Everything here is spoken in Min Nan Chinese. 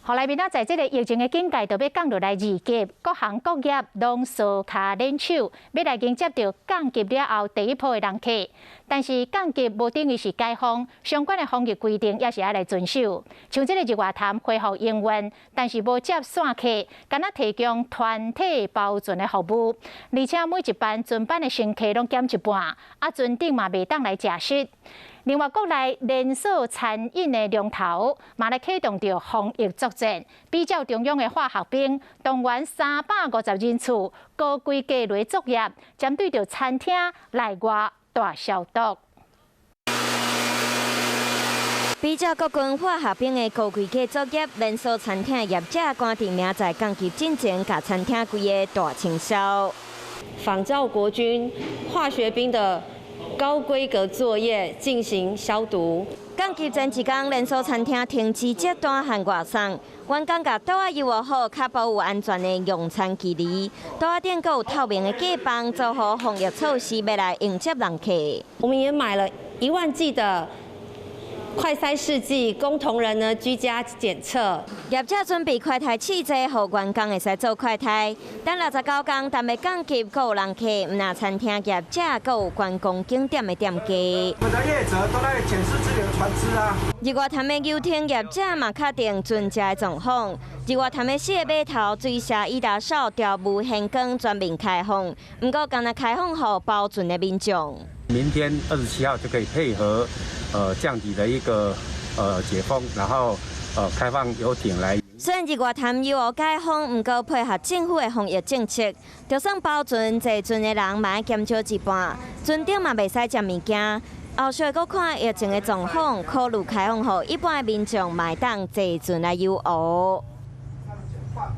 予來面仔，在這个疫情的警戒就欲降落來二級，各行各業攏相跤連手，欲來迎接著降級了後第一波的人客。但是降級無等於是解封，相關的防疫規定也是愛來遵守。像這个日月潭恢復營運，但是無接散客，干焦提供團體包船的服務，而且每一班船班的乘客攏減一半，啊，船頂嘛袂當來食食。另外，國內連鎖餐飲的龍頭嘛來啟動著防疫作戰，比照中央的化學兵，動員350人次高規格來作業，針對著餐廳內外大消毒。比照國軍化學兵的高規格作業，連鎖餐廳業者趕佇明仔載降級進前，共餐廳規个大清消。仿照國軍化學兵的高規格作業進行消毒。降級前一工，連鎖餐廳停止接單和外送，員工共桌仔油好，確保有安全的用餐距離。桌仔頂閣有透明的隔板，做好防疫措施，欲來迎接人客。我們也買了1萬劑的快篩試劑，供同仁呢居家檢測。業者準備快篩試劑，予員工會使做快篩。等69工，但欲降級，閣有人客，毋但餐廳業者，閣有觀光景點的店家。我們的業者都在檢視自己的船隻啊。日月潭的遊艇業者嘛確定船隻的狀況。日月潭的四个碼頭水社伊達邵調霧玄光全面開放，毋過干焦開放予包船的民眾。明天27號就可以配合降級的一個解封，然後開放遊艇來。雖然日月潭遊湖解封，毋過配合政府的防疫政策，就算包船坐船的人嘛愛減少一半，船頂嘛袂使食物件。後續閣看疫情的狀況，考慮開放予一般的民眾嘛會當坐船來遊湖。